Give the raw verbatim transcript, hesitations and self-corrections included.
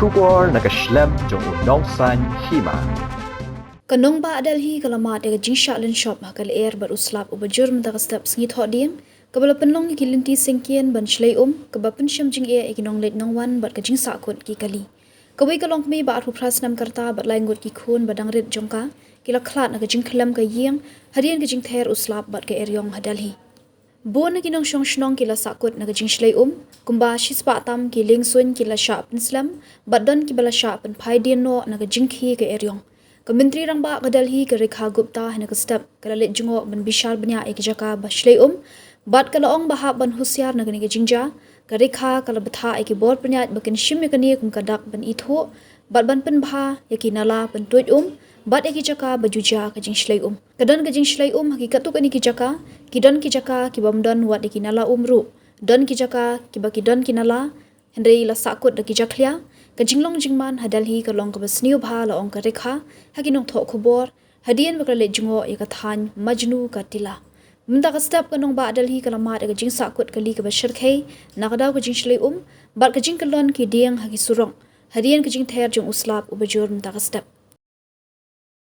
Khubor na ka shlem jong u nongsan hima. Ka nongbah Delhi ka la mad ïa ka jingshah lynshop ha ka lyer bad u slap uba jur mynta ka step sngi Thohdieng, kaba la pynlong ïa ki lynti syngkien ban shlei um, kaba pynshem jingeh ïa ki nongleit nongwan bad ka jingsahkut ki kali. Kawei ka longkmie ba arphew phra snem ka rta bad lai ngut ki khun ba dang rit jong ka, ki la khlad na ka jingkhyllem ka ïing, hadien ka jingther u slap bad ka eriong ha Delhi. Bun na ki nongshong shnong ki la sahkut na ka jingshlei um, kumba shispah tam ki liengsuiñ ki la shah pynslem, bad don kiba la shah pynphai dien noh na ka jingkhih ka eriong. Ka Myntri Rangbah ka Delhi ka Rekha Gupta hynne ka step ka la leit jngoh ban bishar bniah ïa ki jaka ba shlei um, bad ka la ong ba hap ban husiar na kane ka jingjia. Ka Rekha ka la bthah ïa ki bor pynïaid ba kin shim ïa kane kum ka dak ban ithuh, bad ban pynbha ïa ki nala pyntuid um, bad ïa ki jaka ba ju jia ka jingshlei um. Ka don ka jingshlei um ha ki katto katne ki jaka, ki don ki jaka ki bym don wat ïa ki nala um ruh. Don ki jaka kiba ki don ki nala, hynrei la sahkut da ki jakhlia. Ka jinglong jingman ha Delhi ka long kaba sniew bha, la ong ka Rekha ha ki nongthoh khubor, hadien ba ka la leit jngoh ïa ka thaiñ Majnu ka Tila. Mynta ka step ka nongbah Delhi ka la mad ïa ka jingsahkut kali kaba shyrkhei na ka daw ka jingshlei um bad ka jingkyllon ki dieng ha ki surok, hadien ka jingther jong u slap uba jur mynta ka step.